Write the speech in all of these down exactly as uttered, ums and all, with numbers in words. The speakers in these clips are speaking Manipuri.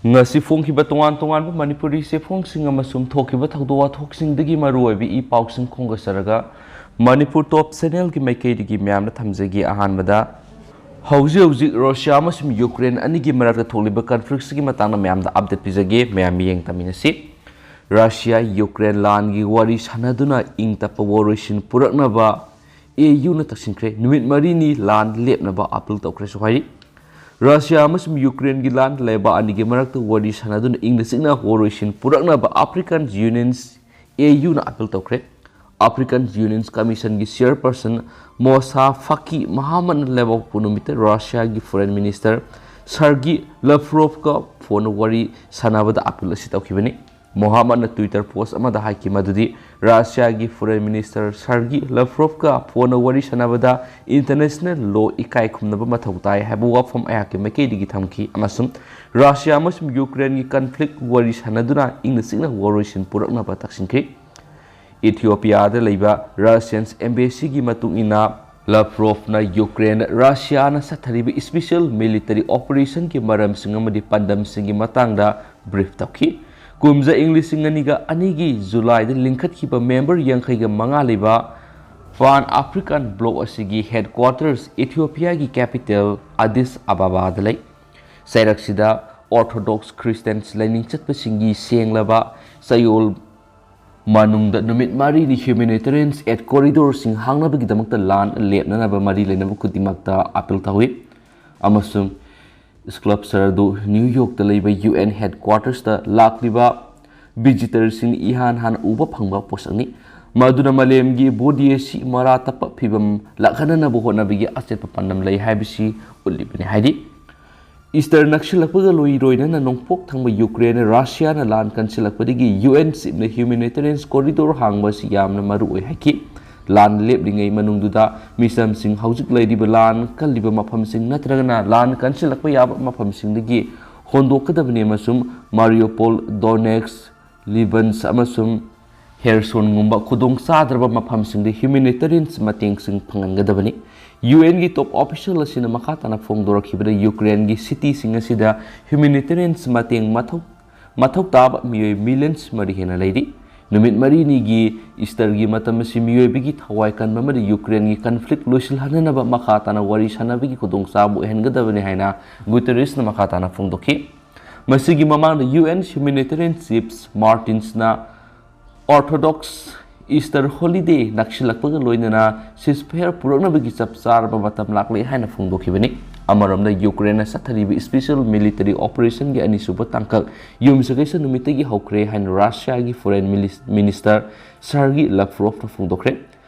ꯉꯁꯤ ꯐꯣꯡꯈꯤꯕ ꯇꯣꯉꯥꯟ ꯇꯣꯉꯥꯟꯕ ꯃꯅꯤꯄꯨꯔꯤ ꯆꯦꯐꯣꯡꯁꯤꯡ ꯑꯃꯁꯨꯡ ꯊꯣꯛꯈꯤꯕ ꯊꯧꯗꯣꯛ ꯋꯥꯊꯣꯛꯁꯤꯡꯗꯒꯤ ꯃꯔꯨꯑꯣꯏꯕ ꯏ ꯄꯥꯎꯁꯤꯡ ꯈꯣꯝꯒꯠꯆꯔꯒ ꯃꯅꯤꯄꯨꯔ ꯇꯣꯞ ꯆꯦꯅꯦꯜꯒꯤ ꯃꯥꯏꯀꯩꯗꯒꯤ ꯃꯌꯥꯝꯗ ꯊꯝꯖꯒꯦ꯫ ꯑꯍꯥꯟꯕꯗ, ꯍꯧꯖꯤꯛ ꯍꯧꯖꯤꯛ ꯔꯁꯤꯌꯥ ꯑꯃꯁꯨꯡ ꯌꯨꯀ꯭ꯔꯦꯟ ꯑꯅꯤꯒꯤ ꯃꯔꯛꯇ ꯊꯣꯛꯂꯤꯕ ꯀꯟꯐ꯭ꯂꯤꯛꯁꯤꯒꯤ ꯃꯇꯥꯡꯗ ꯃꯌꯥꯝꯗ ꯑꯞꯗꯦꯠ ꯄꯤꯖꯒꯦ꯫ ꯃꯌꯥꯝ ꯃꯤꯠꯌꯦꯡ ꯇꯝꯃꯤꯟꯅꯁꯤ꯫ ꯔꯁꯤꯌꯥ ꯌꯨꯀ꯭ꯔꯦꯟ ꯂꯥꯟꯒꯤ ꯋꯥꯔꯤ ꯁꯥꯟꯅꯗꯨꯅ ꯏꯪ ꯇꯞꯄ ꯋꯥꯔꯣꯏꯁꯤꯟ ꯄꯨꯔꯛꯅꯕ ꯑꯦ ꯌꯨꯅ ꯇꯛꯁꯤꯟꯈ꯭ꯔꯦ꯫ ꯅꯨꯃꯤꯠ ꯃꯔꯤꯅꯤ ꯂꯥꯟ ꯂꯦꯞꯅꯕ ꯑꯥꯄꯤꯜ ꯇꯧꯈ꯭ꯔꯦꯁꯨ ꯍꯥꯏꯔꯤ꯫ ꯔꯁꯤꯌꯥ ꯑꯃꯁꯨꯡ ꯌꯨꯀ꯭ꯔꯦꯟꯒꯤ ꯂꯥꯟ, ꯂꯩꯕꯥꯛ ꯑꯅꯤꯒꯤ ꯃꯔꯛꯇ ꯋꯥꯔꯤ ꯁꯥꯟꯅꯗꯨꯅ ꯏꯪꯅ ꯆꯤꯛꯅ ꯋꯥꯔꯣꯏꯁꯤꯟ ꯄꯨꯔꯛꯅꯕ ꯑꯐ꯭ꯔꯤꯀꯥꯟ ꯌꯨꯅꯤꯌꯟꯁ, ꯑꯦ ꯌꯨꯅ ꯑꯥꯄꯤꯜ ꯇꯧꯈ꯭ꯔꯦ꯫ ꯑꯐ꯭ꯔꯤꯀꯥꯟ ꯌꯨꯅꯤꯌꯟꯁ ꯀꯃꯤꯁꯟꯒꯤ ꯆꯤꯌꯔꯄꯔꯁꯟ ꯃꯣꯁꯥ ꯐꯀꯤ ꯃꯍꯥꯃꯠꯅ ꯂꯩꯕꯥꯛꯄꯣꯛꯄ ꯅꯨꯃꯤꯠꯇ ꯔꯁꯤꯌꯥꯒꯤ ꯐꯣꯔꯦꯟ ꯃꯤꯅꯤꯁꯇꯔ ꯁꯔꯒꯤ ꯂꯐ꯭ꯔꯣꯐꯀ ꯐꯣꯟ ꯋꯥꯔꯤ ꯁꯥꯟꯅꯕꯗ ꯑꯥꯄꯤꯜ ꯑꯁꯤ ꯇꯧꯈꯤꯕꯅꯤ꯫ ꯃꯣꯍꯥꯃꯠꯅ ꯇ꯭ꯋꯤꯇꯔ ꯄꯣꯁ ꯑꯃꯗ ꯍꯥꯏꯈꯤ ꯃꯗꯨꯗꯤ ꯔꯁꯤꯌꯥꯒꯤ ꯐꯣꯔꯦꯟ ꯃꯤꯅꯤꯁꯇꯔ ꯁꯔꯒꯤ ꯂꯐ꯭ꯔꯣꯐꯀ ꯐꯣꯟꯅ ꯋꯥꯔꯤ ꯁꯥꯟꯅꯕꯗ ꯏꯟꯇꯔꯅꯦꯁꯅꯦꯜ ꯂꯣ ꯏꯀꯥꯏ ꯈꯨꯝꯅꯕ ꯃꯊꯧ ꯇꯥꯏ ꯍꯥꯏꯕ ꯋꯥꯐꯝ ꯑꯩꯍꯥꯛꯀꯤ ꯃꯥꯏꯀꯩꯗꯒꯤ ꯊꯝꯈꯤ ꯑꯃꯁꯨꯡ ꯔꯁꯤꯌꯥ ꯑꯃꯁꯨꯡ ꯌꯨꯀ꯭ꯔꯦꯟꯒꯤ ꯀꯟꯐ꯭ꯂꯤꯛ ꯋꯥꯔꯤ ꯁꯥꯟꯅꯗꯨꯅ ꯏꯪꯅ ꯆꯤꯛꯅ ꯋꯥꯔꯣꯏꯁꯤꯟ ꯄꯨꯔꯛꯅꯕ ꯇꯛꯁꯤꯟꯈꯤ꯫ ꯏꯊꯤꯑꯣꯄꯤꯌꯥꯗ ꯂꯩꯕ ꯔꯁꯤꯌꯟꯁ ꯑꯦꯝꯕꯦꯁꯤꯒꯤ ꯃꯇꯨꯡ ꯏꯟꯅ, ꯂꯐ꯭ꯔꯣꯐꯅ ꯌꯨꯀ꯭ꯔꯦꯟ ꯔꯁꯤꯌꯥꯅ ꯆꯠꯊꯔꯤꯕ ꯏꯁꯄꯤꯁꯦꯜ ꯃꯤꯂꯤꯇꯔꯤ ꯑꯣꯄꯔꯦꯁꯟꯒꯤ ꯃꯔꯝꯁꯤꯡ ꯑꯃꯗꯤ ꯄꯥꯟꯗꯝꯁꯤꯡꯒꯤ ꯃꯇꯥꯡꯗ ꯕ꯭ꯔꯤꯐ ꯇꯧꯈꯤ꯫ ꯀꯨꯝꯖꯥ ꯏꯪ ꯂꯤꯁꯤꯡ ꯑꯅꯤꯒ ꯑꯅꯤꯒꯤ ꯖꯨꯂꯥꯏꯗ ꯂꯤꯡꯈꯠꯈꯤꯕ ꯃꯦꯝꯕꯔ ꯌꯥꯡꯈꯩꯒ ꯃꯉꯥ ꯂꯩꯕ ꯄꯥꯟ ꯑꯐ꯭ꯔꯤꯀꯥꯟ ꯕ꯭ꯂꯣꯛ ꯑꯁꯤꯒꯤ ꯍꯦꯗꯀ꯭ꯋꯥꯇꯔꯁ ꯏꯊꯤꯑꯣꯄꯤꯌꯥꯒꯤ ꯀꯦꯄꯤꯇꯦꯜ ꯑꯗꯤꯁ ꯑꯕꯥꯕꯥꯗ ꯂꯩ꯫ ꯆꯩꯔꯛꯁꯤꯗ ꯑꯣꯔꯊꯣꯗꯣꯛꯁ ꯈ꯭ꯔꯤꯁꯇꯤꯌꯟꯁ ꯂꯥꯏꯅꯤꯡ ꯆꯠꯄꯁꯤꯡꯒꯤ ꯁꯦꯡꯂꯕ ꯆꯌꯣꯜ ꯃꯅꯨꯡꯗ ꯅꯨꯃꯤꯠ ꯃꯔꯤꯅꯤ ꯍ꯭ꯌꯨꯃꯦꯅꯤꯇꯦꯔꯤꯌꯟꯁ ꯑꯦꯗ ꯀꯣꯔꯤꯗꯣꯔꯁꯤꯡ ꯍꯥꯡꯅꯕꯒꯤꯗꯃꯛꯇ ꯂꯥꯟ ꯂꯦꯞꯅꯅꯕ ꯃꯔꯤ ꯂꯩꯅꯕ ꯈꯨꯗꯤꯡꯃꯛꯇ ꯑꯥꯄꯤꯜ ꯇꯧꯏ꯫ ꯑꯃꯁꯨꯡ ꯁ꯭ꯀꯜꯞꯆꯔ ꯑꯗꯨ ꯅ꯭ꯌꯨ ꯌꯣꯔꯛꯇ ꯂꯩꯕ ꯌꯨ ꯑꯦꯟ ꯍꯦꯗꯀ꯭ꯋꯥꯇꯔꯁꯇ ꯂꯥꯛꯂꯤꯕ ꯚꯤꯖꯤꯇꯔꯁꯤꯡꯅ ꯏꯍꯥꯟ ꯍꯥꯟꯅ ꯎꯕ ꯐꯪꯕ ꯄꯣꯠꯁꯛꯅꯤ, ꯃꯗꯨꯅ ꯃꯥꯂꯦꯝꯒꯤ ꯕꯣꯗꯤ ꯑꯁꯤ ꯃꯔꯥ ꯇꯞꯄ ꯐꯤꯚꯝ ꯂꯥꯛꯍꯟꯅꯅꯕ ꯍꯣꯠꯅꯕꯒꯤ ꯑꯆꯦꯠꯄ ꯄꯥꯟꯗꯝ ꯂꯩ ꯍꯥꯏꯕꯁꯤ ꯎꯠꯂꯤꯕꯅꯤ ꯍꯥꯏꯔꯤ꯫ ꯏꯁꯇꯔ ꯅꯛꯁꯤꯜꯂꯛꯄꯒ ꯂꯣꯏꯔꯣꯏꯅꯅ ꯅꯣꯡꯄꯣꯛ ꯊꯪꯕ ꯌꯨꯀ꯭ꯔꯦꯟ ꯔꯁꯤꯌꯥꯅ ꯂꯥꯟ ꯀꯟꯁꯤꯜꯂꯛꯄꯗꯒꯤ ꯌꯨ ꯑꯦꯟ ꯆꯤꯞꯅ ꯍ꯭ꯌꯨꯃꯦꯅꯤꯇꯦꯔꯤꯌꯟ ꯀꯣꯔꯤꯗꯣꯔ ꯍꯥꯡꯕ ꯑꯁꯤ ꯌꯥꯝꯅ ꯃꯔꯨ ꯑꯣꯏ ꯍꯥꯏꯈꯤ꯫ ꯂꯥꯟ ꯂꯦꯞꯂꯤꯉꯩ ꯃꯅꯨꯡꯗꯨꯗ ꯃꯤꯆꯝꯁꯤꯡ ꯍꯧꯖꯤꯛ ꯂꯩꯔꯤꯕ ꯂꯥꯟ ꯀꯜꯂꯤꯕ ꯃꯐꯝꯁꯤꯡ ꯅꯠꯇ꯭ꯔꯒꯅ ꯂꯥꯟ ꯀꯟꯁꯤꯜꯂꯛꯄ ꯌꯥꯕ ꯃꯐꯝꯁꯤꯡꯗꯒꯤ ꯍꯣꯟꯗꯣꯛꯀꯗꯕꯅꯤ ꯑꯃꯁꯨꯡ ꯃꯥꯔꯤꯌꯣꯄꯣꯜ, ꯗꯣꯅꯦꯛꯁ, ꯂꯤꯕꯟꯁ ꯑꯃꯁꯨꯡ ꯍꯦꯔꯁꯣꯟꯒꯨꯝꯕ ꯈꯨꯗꯣꯡ ꯆꯥꯗ꯭ꯔꯕ ꯃꯐꯝꯁꯤꯡꯗ ꯍ꯭ꯌꯨꯃꯦꯅꯤꯇꯦꯔꯤꯌꯟ ꯃꯇꯦꯡꯁꯤꯡ ꯐꯪꯍꯟꯒꯗꯕꯅꯤ꯫ ꯌꯨ ꯑꯦꯟꯒꯤ ꯇꯣꯞ ꯑꯣꯐꯤꯁꯤꯌꯦꯜ ꯑꯁꯤꯅ ꯃꯈꯥ ꯇꯥꯅ ꯐꯣꯡꯗꯣꯔꯛꯈꯤꯕꯗ, ꯌꯨꯀ꯭ꯔꯦꯟꯒꯤ ꯁꯤꯇꯤꯁꯤꯡ ꯑꯁꯤꯗ ꯍ꯭ꯌꯨꯃꯦꯅꯤꯇꯦꯔꯤꯌꯟꯁ ꯃꯇꯦꯡ ꯃꯊꯧ ꯃꯊꯧ ꯇꯥꯕ ꯃꯤꯑꯣꯏ ꯃꯤꯂꯤꯌꯟꯁ ꯃꯔꯤ ꯍꯦꯟꯅ ꯂꯩꯔꯤ꯫ ꯅꯨꯃꯤꯠ ꯃꯔꯤꯅꯤꯒꯤ ꯏꯁꯇꯔꯒꯤ ꯃꯇꯝ ꯑꯁꯤ ꯃꯤꯑꯣꯏꯕꯒꯤ ꯊꯋꯥꯏ ꯀꯟꯕ ꯑꯃꯗꯤ ꯌꯨꯀ꯭ꯔꯦꯟꯒꯤ ꯀꯟꯐ꯭ꯂꯤꯛ ꯂꯣꯏꯁꯤꯜꯍꯟꯅꯅꯕ ꯃꯈꯥ ꯇꯥꯅ ꯋꯥꯔꯤ ꯁꯥꯟꯅꯕꯒꯤ ꯈꯨꯗꯣꯡꯆꯥꯕ ꯑꯣꯏꯍꯟꯒꯗꯕꯅꯤ ꯍꯥꯏꯅ ꯒꯨꯇꯦꯔꯦꯁꯅ ꯃꯈꯥ ꯇꯥꯅ ꯐꯣꯡꯗꯣꯛꯈꯤ꯫ ꯃꯁꯤꯒꯤ ꯃꯃꯥꯡꯗ ꯌꯨ ꯑꯦꯟ ꯍ꯭ꯌꯨꯃꯦꯅꯤꯇꯦꯔꯤꯌꯟ ꯆꯤꯐ ꯃꯥꯔꯇꯤꯟꯁꯅ ꯑꯣꯔꯊꯣꯗꯣꯛꯁ ꯏꯁꯇꯔ ꯍꯣꯂꯤꯗꯦ ꯅꯛꯁꯤꯜꯂꯛꯄꯒ ꯂꯣꯏꯅꯅ ꯁꯤꯁꯐꯦꯌꯔ ꯄꯨꯔꯛꯅꯕꯒꯤ ꯆꯞ ꯆꯥꯔꯕ ꯃꯇꯝ ꯂꯥꯛꯂꯦ ꯍꯥꯏꯅ ꯐꯣꯡꯗꯣꯛꯈꯤꯕꯅꯤ꯫ ꯑꯃꯔꯣꯝꯗ, ꯌꯨꯀ꯭ꯔꯦꯟꯅ ꯆꯠꯊꯔꯤꯕ ꯏꯁꯄꯤꯁꯦꯜ ꯃꯤꯂꯤꯇꯔꯤ ꯑꯣꯄꯔꯦꯁꯟꯒꯤ ꯑꯅꯤꯁꯨꯕ ꯇꯥꯡꯀꯛ ꯌꯨꯝꯁꯀꯩꯁ ꯅꯨꯃꯤꯠꯇꯒꯤ ꯍꯧꯈ꯭ꯔꯦ ꯍꯥꯏꯅ ꯔꯁꯤꯌꯥꯒꯤ ꯐꯣꯔꯦꯟ ꯃꯤꯂꯤꯁ-, ꯃꯤꯅꯤꯁꯇꯔ ꯁꯔꯒꯤ ꯂꯥꯐ꯭ꯔꯣꯐꯅ ꯐꯣꯡꯗꯣꯛꯈ꯭ꯔꯦ꯫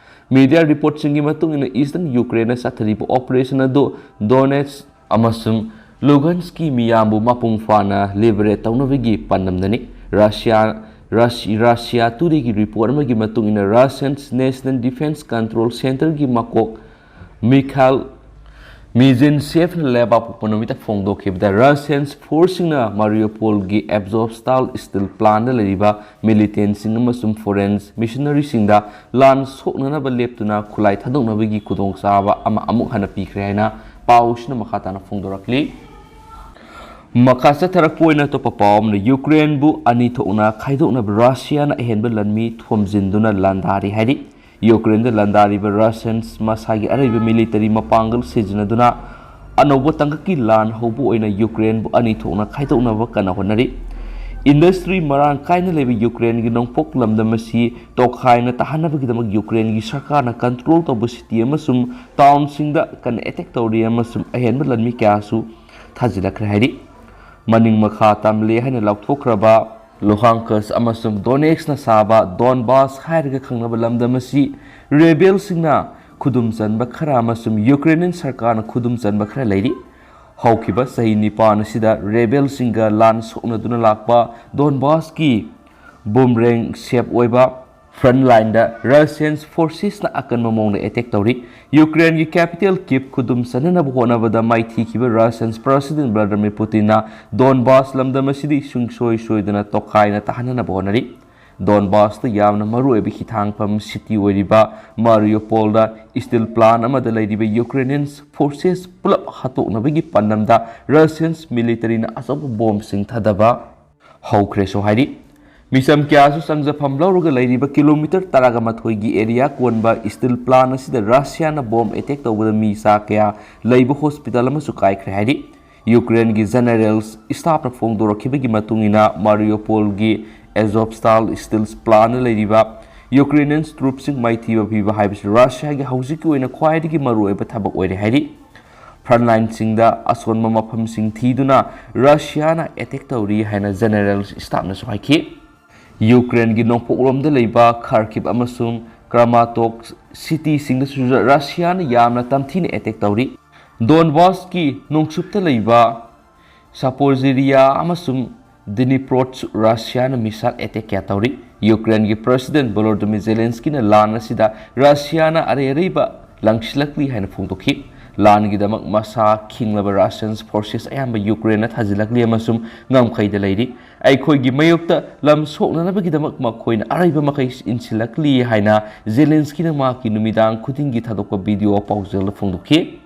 ꯃꯤꯗꯤꯌꯥ ꯔꯤꯄꯣꯔꯠꯁꯤꯡꯒꯤ ꯃꯇꯨꯡ ꯏꯟꯅ, ꯏꯁꯇꯔꯟ ꯌꯨꯀ꯭ꯔꯦꯟꯅ ꯆꯠꯊꯔꯤꯕ ꯑꯣꯄꯔꯦꯁꯟ ꯑꯗꯨ ꯗꯣꯅꯦꯠꯁ ꯑꯃꯁꯨꯡ ꯂꯨꯒꯟꯁꯀꯤ ꯃꯤꯌꯥꯝꯕꯨ ꯃꯄꯨꯡ ꯐꯥꯅ ꯂꯤꯕꯔꯦꯠ ꯇꯧꯅꯕꯒꯤ ꯄꯥꯟꯗꯝꯗꯅꯤ꯫ ꯔꯁꯤꯌꯥ, ꯔꯁ-, ꯔꯁꯤꯌꯥ ꯇꯨꯗꯦꯒꯤ ꯔꯤꯄꯣꯔꯠ ꯑꯃꯒꯤ ꯃꯇꯨꯡ ꯏꯟꯅ, ꯔꯁꯤꯌꯟꯁ ꯅꯦꯁꯅꯦꯜ ꯗꯤꯐꯦꯟꯁ ꯀꯟꯇ꯭ꯔꯣꯜ ꯁꯦꯟꯇꯔꯒꯤ ꯃꯀꯣꯛ ꯃꯤꯈꯥꯏꯜ ꯃꯤꯖꯤꯟꯁꯦꯐꯅ ꯂꯩꯕꯥꯛꯄꯣꯛꯄ ꯅꯨꯃꯤꯠꯇ ꯐꯣꯡꯗꯣꯛꯈꯤꯕꯗ, ꯔꯁꯤꯌꯟꯁ ꯐꯣꯔꯁꯁꯤꯡꯅ ꯃꯥꯔꯤꯌꯨꯄꯣꯜꯒꯤ ꯑꯦꯞꯖꯣꯞꯁꯇꯥꯜ ꯁ꯭ꯇꯤꯜ ꯄ꯭ꯂꯥꯟꯗ ꯂꯩꯔꯤꯕ ꯃꯤꯂꯤꯇꯦꯟꯁꯤꯡ ꯑꯃꯁꯨꯡ ꯐꯣꯔꯦꯟ ꯃꯤꯁꯅꯔꯤꯁꯤꯡꯗ ꯂꯥꯟ ꯁꯣꯛꯅꯅꯕ ꯂꯦꯞꯇꯨꯅ ꯈꯨꯠꯂꯥꯏ ꯊꯥꯗꯣꯛꯅꯕꯒꯤ ꯈꯨꯗꯣꯡꯆꯥꯕ ꯑꯃ ꯑꯃꯨꯛ ꯍꯟꯅ ꯄꯤꯈ꯭ꯔꯦ ꯍꯥꯏꯅ ꯄꯥꯎꯁꯤꯅ ꯃꯈꯥ ꯇꯥꯅ ꯐꯣꯡꯗꯣꯔꯛꯂꯤ꯫ ꯃꯈꯥ ꯆꯠꯊꯔꯛꯄ ꯑꯣꯏꯅ ꯑꯇꯣꯞꯄ ꯄꯥꯎ ꯑꯃꯅ, ꯌꯨꯀ꯭ꯔꯦꯟꯕꯨ ꯑꯅꯤ ꯊꯣꯛꯅ ꯈꯥꯏꯗꯣꯛꯅꯕ ꯔꯁꯤꯌꯥꯅ ꯑꯍꯦꯟꯕ ꯂꯥꯟꯃꯤ ꯊꯣꯝꯖꯤꯟꯗꯨꯅ ꯂꯥꯟꯗꯥꯔꯤ ꯍꯥꯏꯔꯤ꯫ ꯌꯨꯀ꯭ꯔꯦꯟꯗ ꯂꯥꯟꯗꯥꯔꯤꯕ ꯔꯁꯤꯌꯟꯁ ꯃꯁꯥꯒꯤ ꯑꯔꯩꯕ ꯃꯤꯂꯤꯇꯔꯤ ꯃꯄꯥꯡꯒꯜ ꯁꯤꯖꯤꯟꯅꯗꯨꯅ ꯑꯅꯧꯕ ꯇꯥꯡꯀꯛꯀꯤ ꯂꯥꯟ ꯍꯧꯕ ꯑꯣꯏꯅ ꯌꯨꯀ꯭ꯔꯦꯟꯕꯨ ꯑꯅꯤ ꯊꯣꯛꯅ ꯈꯥꯏꯗꯣꯛꯅꯕ ꯀꯟꯅ ꯍꯣꯠꯅꯔꯤ꯫ ꯏꯟꯗꯁꯇ꯭ꯔꯤ ꯃꯔꯥꯡ ꯀꯥꯏꯅ ꯂꯩꯕ ꯌꯨꯀ꯭ꯔꯦꯟꯒꯤ ꯅꯣꯡꯄꯣꯛ ꯂꯝꯗꯝ ꯑꯁꯤ ꯇꯣꯈꯥꯏꯅ ꯇꯥꯍꯟꯅꯕꯒꯤꯗꯃꯛ ꯌꯨꯀ꯭ꯔꯦꯟꯒꯤ ꯁꯔꯀꯥꯔꯅ ꯀꯟꯇ꯭ꯔꯣꯜ ꯇꯧꯕ ꯁꯤꯇꯤ ꯑꯃꯁꯨꯡ ꯇꯥꯎꯟꯁꯤꯡꯗ ꯀꯟꯅ ꯑꯦꯇꯦꯛ ꯇꯧꯔꯤ ꯑꯃꯁꯨꯡ ꯑꯍꯦꯟꯕ ꯂꯥꯟꯃꯤ ꯀꯌꯥꯁꯨ ꯊꯥꯖꯤꯜꯂꯛꯈ꯭ꯔꯦ ꯍꯥꯏꯔꯤ꯫ ꯃꯅꯤꯡ ꯃꯈꯥ ꯇꯝꯂꯦ ꯍꯥꯏꯅ ꯂꯥꯎꯊꯣꯛꯈ꯭ꯔꯕ ꯂꯨꯍꯥꯡꯀꯁ ꯑꯃꯁꯨꯡ ꯗꯣꯅꯦꯛꯁꯅ ꯁꯥꯕ ꯗꯣꯟꯕꯥꯁ ꯍꯥꯏꯔꯒ ꯈꯪꯅꯕ ꯂꯝꯗꯝ ꯑꯁꯤ ꯔꯦꯕꯦꯜꯁꯤꯡꯅ ꯈꯨꯗꯨꯝ ꯆꯟꯕ ꯈꯔ ꯑꯃꯁꯨꯡ ꯌꯨꯀ꯭ꯔꯦꯅꯤꯌꯟ ꯁꯔꯀꯥꯔꯅ ꯈꯨꯗꯨꯝ ꯆꯟꯕ ꯈꯔ ꯂꯩꯔꯤ꯫ ꯍꯧꯈꯤꯕ ꯆꯍꯤ ꯅꯤꯄꯥꯟ ꯑꯁꯤꯗ ꯔꯦꯕꯦꯜꯁꯤꯡꯒ ꯂꯥꯟ ꯁꯣꯛꯅꯗꯨꯅ ꯂꯥꯛꯄ ꯗꯣꯟꯕꯥꯁꯀꯤ ꯕꯨꯝꯔꯦꯡ ꯁꯦꯞ ꯑꯣꯏꯕ ꯐ꯭ꯔꯟꯠ ꯂꯥꯏꯟꯗ ꯔꯁꯤꯌꯟ ꯐꯣꯔꯁꯦꯁꯅ ꯑꯀꯟꯕ ꯃꯑꯣꯡꯗ ꯑꯦꯇꯦꯛ ꯇꯧꯔꯤ꯫ ꯌꯨꯀ꯭ꯔꯦꯟꯒꯤ ꯀꯦꯄꯤꯇꯦꯜ ꯀꯤꯞ ꯈꯨꯗꯨꯝ ꯆꯟꯅꯅꯕ ꯍꯣꯠꯅꯕꯗ ꯃꯥꯏꯊꯤꯈꯤꯕ ꯔꯁꯤꯌꯟ ꯄ꯭ꯔꯁꯤꯗꯦꯟ ꯚ꯭ꯂꯥꯗꯤꯃꯤꯔ ꯄꯨꯇꯤꯟꯅ ꯗꯣꯟꯕꯥꯁ ꯂꯝꯗꯝ ꯑꯁꯤꯗꯤ ꯁꯨꯡꯁꯣꯏ ꯁꯣꯏꯗꯅ ꯇꯣꯈꯥꯏꯅ ꯇꯥꯍꯟꯅꯅꯕ ꯍꯣꯠꯅꯔꯤ꯫ ꯗꯣꯟꯕꯥꯁꯇ ꯌꯥꯝꯅ ꯃꯔꯨꯑꯣꯏꯕ ꯍꯤꯊꯥꯡꯐꯝ city ꯑꯣꯏꯔꯤꯕ ꯃꯥꯔꯤꯌꯣꯄꯣꯜꯗ steel plant ꯑꯃꯗ ꯂꯩꯔꯤꯕ Ukrainian forces ꯄꯨꯂꯞ ꯍꯥꯠꯇꯣꯛꯅꯕꯒꯤ ꯄꯥꯟꯗꯝꯗ Russian militaryꯅ ꯑꯆꯧꯕ ꯕꯣꯝꯁꯤꯡ ꯊꯥꯗꯕ ꯍꯧꯈ꯭ꯔꯦꯁꯨ ꯍꯥꯏꯔꯤ꯫ ꯃꯤꯆꯝ ꯀꯌꯥꯁꯨ ꯆꯪꯖꯐꯝ ꯂꯧꯔꯒ ꯂꯩꯔꯤꯕ ꯀꯤꯂꯣꯃꯤꯇꯔ ꯇꯔꯥꯒ ꯃꯥꯊꯣꯏꯒꯤ area ꯀꯣꯟꯕ steel plant ꯑꯁꯤꯗ Russiaꯅ ꯕꯣꯝ attack ꯇꯧꯕꯗ ꯃꯤ ꯆꯥ ꯀꯌꯥ ꯂꯩꯕ hospital ꯑꯃꯁꯨ ꯀꯥꯏꯈ꯭ꯔꯦ ꯍꯥꯏꯔꯤ꯫ Ukraineꯒꯤ general staffꯅ ꯐꯣꯡꯗꯣꯔꯛꯈꯤꯕꯒꯤ ꯃꯇꯨꯡ ꯏꯟꯅ, Mariupolꯒꯤ Azovstal steel plantꯅ ꯂꯩꯔꯤꯕ Ukrainian troopꯁꯤꯡ ꯃꯥꯏꯊꯤꯕ ꯄꯤꯕ ꯍꯥꯏꯕꯁꯤ Russiaꯒꯤ ꯍꯧꯖꯤꯛꯀꯤ ꯑꯣꯏꯅ ꯈ꯭ꯋꯥꯏꯗꯒꯤ ꯃꯔꯨꯑꯣꯏꯕ ꯊꯕꯛ ꯑꯣꯏꯔꯦ ꯍꯥꯏꯔꯤ꯫ Frontlineꯁꯤꯡꯗ ꯑꯁꯣꯟꯕ ꯃꯐꯝꯁꯤꯡ ꯊꯤꯗꯨꯅ Russiaꯅ attack ꯇꯧꯔꯤ ꯍꯥꯏꯅ general staffꯅꯁꯨ ꯍꯥꯏꯈꯤ꯫ Ukraineꯒꯤ ꯅꯣꯡꯄꯣꯛꯂꯣꯝꯗ ꯂꯩꯕ Kharkiv ꯑꯃꯁꯨꯡ Kramatorsk cityꯁꯤꯡꯗꯁꯨ Russiaꯅ ꯌꯥꯝꯅ ꯇꯝꯊꯤꯅ attack ꯇꯧꯔꯤ꯫ Donbasꯀꯤ ꯅꯣꯡꯆꯨꯞꯇ ꯂꯩꯕ Zaporizhzhia ꯑꯃꯁꯨꯡ Dnipro Russiaꯅ missile attack ꯀꯌꯥ ꯇꯧꯔꯤ꯫ Ukraineꯒꯤ President Volodymyr Zelenskyꯅ ꯂꯥꯟ ꯑꯁꯤꯗ Russiaꯅ ꯑꯔꯩ ꯑꯔꯩꯕ ꯂꯪꯁꯤꯜꯂꯛꯂꯤ ꯍꯥꯏꯅ ꯐꯣꯡꯗꯣꯛꯈꯤ꯫ ꯂꯥꯟꯒꯤꯗꯃꯛ ꯃꯁꯥ ꯈꯤꯡꯂꯕ Russian forces ꯑꯌꯥꯝꯕ Ukraineꯅ ꯊꯥꯖꯤꯜꯂꯛꯂꯤ ꯑꯃꯁꯨꯡ ꯉꯝꯈꯩꯗ ꯂꯩꯔꯤ꯫ ꯑꯩꯈꯣꯏꯒꯤ ꯃꯥꯌꯣꯛꯇ ꯂꯝ ꯁꯣꯛꯅꯅꯕꯒꯤꯗꯃꯛ ꯃꯈꯣꯏꯅ ꯑꯔꯩꯕ ꯃꯈꯩ ꯏꯟꯁꯤꯜꯂꯛꯂꯤ ꯍꯥꯏꯅ Zelenskyꯅ ꯃꯍꯥꯛꯀꯤ ꯅꯨꯃꯤꯗꯥꯡ ꯈꯨꯗꯤꯡꯒꯤ ꯊꯥꯗꯣꯛꯄ video ꯄꯥꯎꯖꯦꯜꯗ ꯐꯣꯡꯗꯣꯛꯈꯤ꯫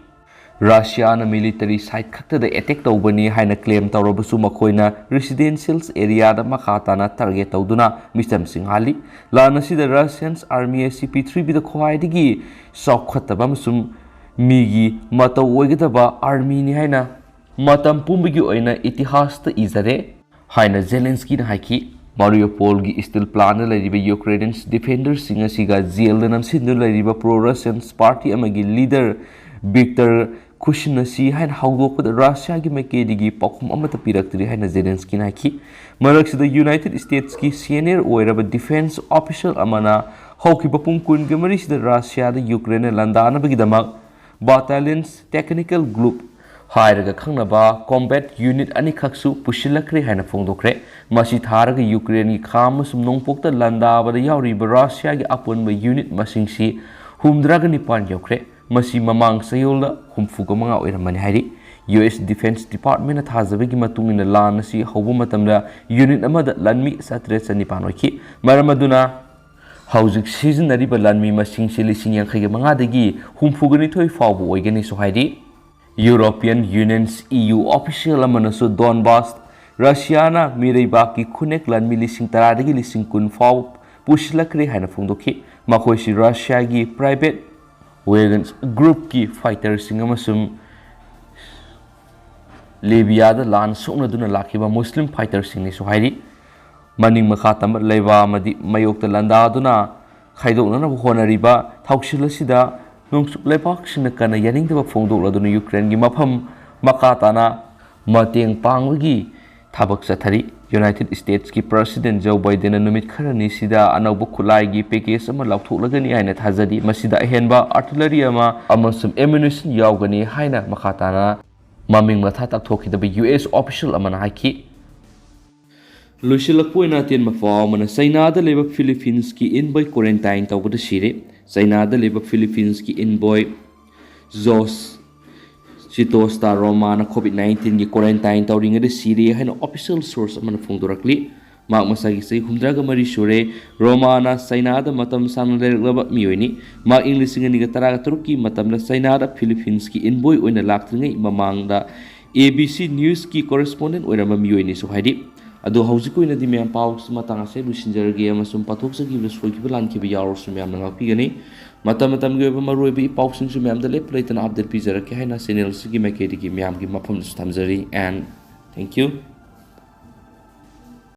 Russiaꯅ military site ꯈꯛꯇꯗ attack ꯇꯧꯕꯅꯤ ꯍꯥꯏꯅ claim ꯇꯧꯔꯕꯁꯨ, ꯃꯈꯣꯏꯅ residential areaꯗ ꯃꯈꯥ ꯇꯥꯅ target ꯇꯧꯗꯨꯅ ꯃꯤꯆꯝꯁꯤꯡ ꯍꯥꯠꯂꯤ꯫ ꯂꯥꯟ ꯑꯁꯤꯗ Russian army ꯑꯁꯤ ꯄ꯭ꯔꯤꯊꯤꯕꯤꯗ ꯈ꯭ꯋꯥꯏꯗꯒꯤ ꯆꯥꯎꯈꯠꯇꯕ ꯑꯃꯁꯨꯡ ꯃꯤꯒꯤ ꯃꯇꯧ ꯑꯣꯏꯒꯗꯕ armyꯅꯤ ꯍꯥꯏꯅ ꯃꯇꯝ ꯄꯨꯝꯕꯒꯤ ꯑꯣꯏꯅ ꯏꯇꯤꯍꯥꯁꯇ ꯏꯖꯔꯦ ꯍꯥꯏꯅ Zelenskyꯅ ꯍꯥꯏꯈꯤ꯫ Mariupolꯒꯤ steel plantꯗ ꯂꯩꯔꯤꯕ Ukrainian defenderꯁꯤꯡ ꯑꯁꯤꯒ jailꯗ ꯅꯝꯁꯤꯟꯗꯨꯅ ꯂꯩꯔꯤꯕ pro-Russian party ꯑꯃꯒꯤ leader Viktor Kushina ꯁꯤ ꯍꯥꯏꯅ ꯍꯧꯗꯣꯛꯄꯗ Russiaꯒꯤ ꯃꯥꯏꯀꯩꯗꯒꯤ ꯄꯥꯎꯈꯨꯝ ꯑꯃꯠꯇ ꯄꯤꯔꯛꯇ꯭ꯔꯤ ꯍꯥꯏꯅ Zelenskyꯅ ꯍꯥꯏꯈꯤ꯫ ꯃꯔꯛꯁꯤꯗ United Statesꯀꯤ senior ꯑꯣꯏꯔꯕ defense official ꯑꯃꯅ ꯍꯧꯈꯤꯕ ꯄꯨꯡ ꯀꯨꯟꯒ ꯃꯔꯤꯁꯤꯗ Russiaꯗ Ukraineꯅ ꯂꯥꯟꯗꯥꯅꯕꯒꯤꯗꯃꯛ battalions, technical group ꯍꯥꯏꯔꯒ ꯈꯪꯅꯕ combat unit ꯑꯅꯤꯈꯛꯁꯨ ꯄꯨꯁꯤꯜꯂꯛꯈ꯭ꯔꯦ ꯍꯥꯏꯅ ꯐꯣꯡꯗꯣꯛꯈ꯭ꯔꯦ꯫ ꯃꯁꯤ ꯊꯥꯔꯒ Ukraineꯒꯤ ꯈꯥ ꯑꯃꯁꯨꯡ ꯅꯣꯡꯄꯣꯛꯇ ꯂꯥꯟꯗꯥꯕꯗ ꯌꯥꯎꯔꯤꯕ Russiaꯒꯤ ꯑꯄꯨꯟꯕ unit ꯃꯁꯤꯡꯁꯤ ꯍꯨꯝꯗ꯭ꯔꯥꯒ ꯅꯤꯄꯥꯟ ꯌꯧꯈ꯭ꯔꯦ꯫ ꯃꯁꯤ ꯃꯃꯥꯡ ꯆꯌꯣꯜꯗ ꯍꯨꯝꯐꯨꯒ ꯃꯉꯥ ꯑꯣꯏꯔꯝꯕꯅꯤ ꯍꯥꯏꯔꯤ꯫ ꯌꯨ ꯑꯦꯁ Defense Departmentꯅ ꯊꯥꯖꯕꯒꯤ ꯃꯇꯨꯡ ꯏꯟꯅ ꯂꯥꯟ ꯑꯁꯤ ꯍꯧꯕ ꯃꯇꯝꯗ unit ꯑꯃꯗ ꯂꯥꯟꯃꯤ ꯆꯥꯇ꯭ꯔꯦꯠ ꯆꯅꯤꯄꯥꯟ ꯑꯣꯏꯈꯤ꯫ ꯃꯔꯝ ꯑꯗꯨꯅ ꯍꯧꯖꯤꯛ ꯁꯤꯖꯤꯟꯅꯔꯤꯕ ꯂꯥꯟꯃꯤ ꯃꯁꯤꯡꯁꯤ ꯂꯤꯁꯤꯡ ꯌꯥꯡꯈꯩꯒ ꯃꯉꯥꯗꯒꯤ ꯍꯨꯝꯐꯨꯒ ꯅꯤꯊꯣꯏ ꯐꯥꯎꯕ ꯑꯣꯏꯒꯅꯤꯁꯨ ꯍꯥꯏꯔꯤ꯫ European Union's E U official ꯑꯃꯅꯁꯨ ꯗꯣꯟꯕꯥꯁ ꯔꯁꯤꯌꯥꯅ ꯃꯤꯔꯩꯕꯥꯛꯀꯤ ꯈꯨꯅꯦꯛ ꯂꯥꯟꯃꯤ ꯂꯤꯁꯤꯡ ꯇꯔꯥꯗꯒꯤ ꯂꯤꯁꯤꯡ ꯀꯨꯟ ꯐꯥꯎ ꯄꯨꯁꯤꯜꯂꯛꯈ꯭ꯔꯦ ꯍꯥꯏꯅ ꯐꯣꯡꯗꯣꯛꯈꯤ꯫ ꯃꯈꯣꯏꯁꯤ ꯔꯁꯤꯌꯥꯒꯤ private Wagner groupꯀꯤ fighterꯁꯤꯡ ꯑꯃꯁꯨꯡ ꯂꯤꯕꯤꯌꯥꯗ ꯂꯥꯟ ꯁꯣꯛꯅꯗꯨꯅ ꯂꯥꯛꯈꯤꯕ ꯃꯨꯁꯂꯤꯝ fighterꯁꯤꯡꯅꯤꯁꯨ ꯍꯥꯏꯔꯤ꯫ ꯃꯅꯤꯡ ꯃꯈꯥ ꯇꯝꯕ ꯂꯩꯕ ꯑꯃꯗꯤ ꯃꯌꯣꯛꯇ ꯂꯥꯟꯗꯥꯗꯨꯅ ꯈꯥꯏꯗꯣꯛꯅꯅꯕ ꯍꯣꯠꯅꯔꯤꯕ ꯊꯧꯁꯤꯜ ꯑꯁꯤꯗ ꯅꯣꯡꯆꯨꯞ ꯂꯩꯕꯥꯛꯁꯤꯡꯅ ꯀꯟꯅ ꯌꯥꯅꯤꯡꯗꯕ ꯐꯣꯡꯗꯣꯛꯂꯗꯨꯅ ꯌꯨꯀ꯭ꯔꯦꯟꯒꯤ ꯃꯐꯝ ꯃꯈꯥ ꯇꯥꯅ ꯃꯇꯦꯡ ꯄꯥꯡꯕꯒꯤ ꯊꯕꯛ ꯆꯠꯊꯔꯤ꯫ United Statesꯀꯤ President Joe Bidenꯅ ꯅꯨꯃꯤꯠ ꯈꯔꯅꯤꯁꯤꯗ ꯑꯅꯧꯕ ꯈꯨꯠꯂꯥꯏꯒꯤ package ꯑꯃ ꯂꯥꯎꯊꯣꯛꯂꯒꯅꯤ ꯍꯥꯏꯅ ꯊꯥꯖꯔꯤ꯫ ꯃꯁꯤꯗ ꯑꯍꯦꯟꯕ artillery ꯑꯃ ꯑꯃꯁꯨꯡ ammunition ꯌꯥꯎꯒꯅꯤ ꯍꯥꯏꯅ ꯃꯈꯥ ꯇꯥꯅ ꯃꯃꯤꯡ ꯃꯊꯥ ꯇꯥꯛꯊꯣꯛꯈꯤꯗꯕ U S official ꯑꯃꯅ ꯍꯥꯏꯈꯤ꯫ ꯂꯣꯏꯁꯤꯜꯂꯛꯄ ꯑꯣꯏꯅ ꯑꯇꯦꯟꯕ ꯄꯥꯎ ꯑꯃꯅ, ꯆꯩꯅꯥꯗ ꯂꯩꯕ ꯐꯤꯂꯤꯄꯤꯟꯁꯀꯤ envoy quarantine ꯇꯧꯕꯗ ꯁꯤꯔꯦ꯫ ꯆꯩꯅꯥꯗ ꯂꯩꯕ ꯐꯤꯂꯤꯄꯤꯟꯁꯀꯤ envoy ꯖꯣꯁ ꯁꯤꯇꯣꯁꯇꯥ ꯔꯣꯃꯥꯅ COVID nineteenꯒꯤ quarantine ꯇꯧꯔꯤꯉꯩꯗ ꯁꯤꯔꯦ ꯍꯥꯏꯅ official source ꯑꯃꯅ ꯐꯣꯡꯗꯣꯔꯛꯂꯤ꯫ ꯃꯍꯥꯛ ꯃꯁꯥꯒꯤ ꯆꯍꯤ ꯍꯨꯝꯗ꯭ꯔꯥꯒ ꯃꯔꯤ ꯁꯨꯔꯦ꯫ ꯔꯣꯃꯥꯅ ꯆꯩꯅꯥꯗ ꯃꯇꯝ ꯁꯥꯡꯅ ꯂꯩꯔꯛꯂꯕ ꯃꯤꯑꯣꯏꯅꯤ꯫ ꯃꯍꯥꯛ ꯏꯪ ꯂꯤꯁꯤꯡ ꯑꯅꯤꯒ ꯇꯔꯥꯒ ꯇꯔꯨꯛꯀꯤ ꯃꯇꯝꯗ ꯆꯩꯅꯥꯗ ꯐꯤꯂꯤꯄꯤꯟꯁꯀꯤ envoy ꯑꯣꯏꯅ ꯂꯥꯛꯇ꯭ꯔꯤꯉꯩ ꯃꯃꯥꯡꯗ A B C Newsꯀꯤ correspondent ꯑꯣꯏꯔꯝꯕ ꯃꯤꯑꯣꯏꯅꯤꯁꯨ ꯍꯥꯏꯔꯤ꯫ ꯑꯗꯣ ꯍꯧꯖꯤꯛꯀꯤ ꯑꯣꯏꯅꯗꯤ ꯃꯌꯥꯝ ꯄꯥꯎꯁꯤ ꯃꯇꯥꯡ ꯑꯁꯤꯗ ꯂꯣꯏꯁꯤꯟꯖꯔꯒꯦ ꯑꯃꯁꯨꯡ ꯄꯥꯊꯣꯛꯆꯈꯤꯕꯗ ꯁꯣꯏꯈꯤꯕ ꯂꯥꯟꯈꯤꯕ ꯌꯥꯎꯔꯁꯨ ꯃꯌꯥꯝꯅ ꯉꯥꯛꯄꯤꯒꯅꯤ꯫ ꯃꯇꯝ ꯃꯇꯝꯒꯤ ꯑꯣꯏꯕ ꯃꯔꯨꯑꯣꯏꯕ ꯏ ꯄꯥꯎꯁꯤꯡꯁꯨ ꯃꯌꯥꯝꯗ ꯂꯦꯞꯄ ꯂꯩꯇꯅ update ꯄꯤꯖꯔꯛꯀꯦ ꯍꯥꯏꯅ channel ꯑꯁꯤꯒꯤ ꯃꯥꯏꯀꯩꯗꯒꯤ ꯃꯌꯥꯝꯒꯤ ꯃꯐꯝꯗꯁꯨ ꯊꯝꯖꯔꯤ꯫ And thank you꯫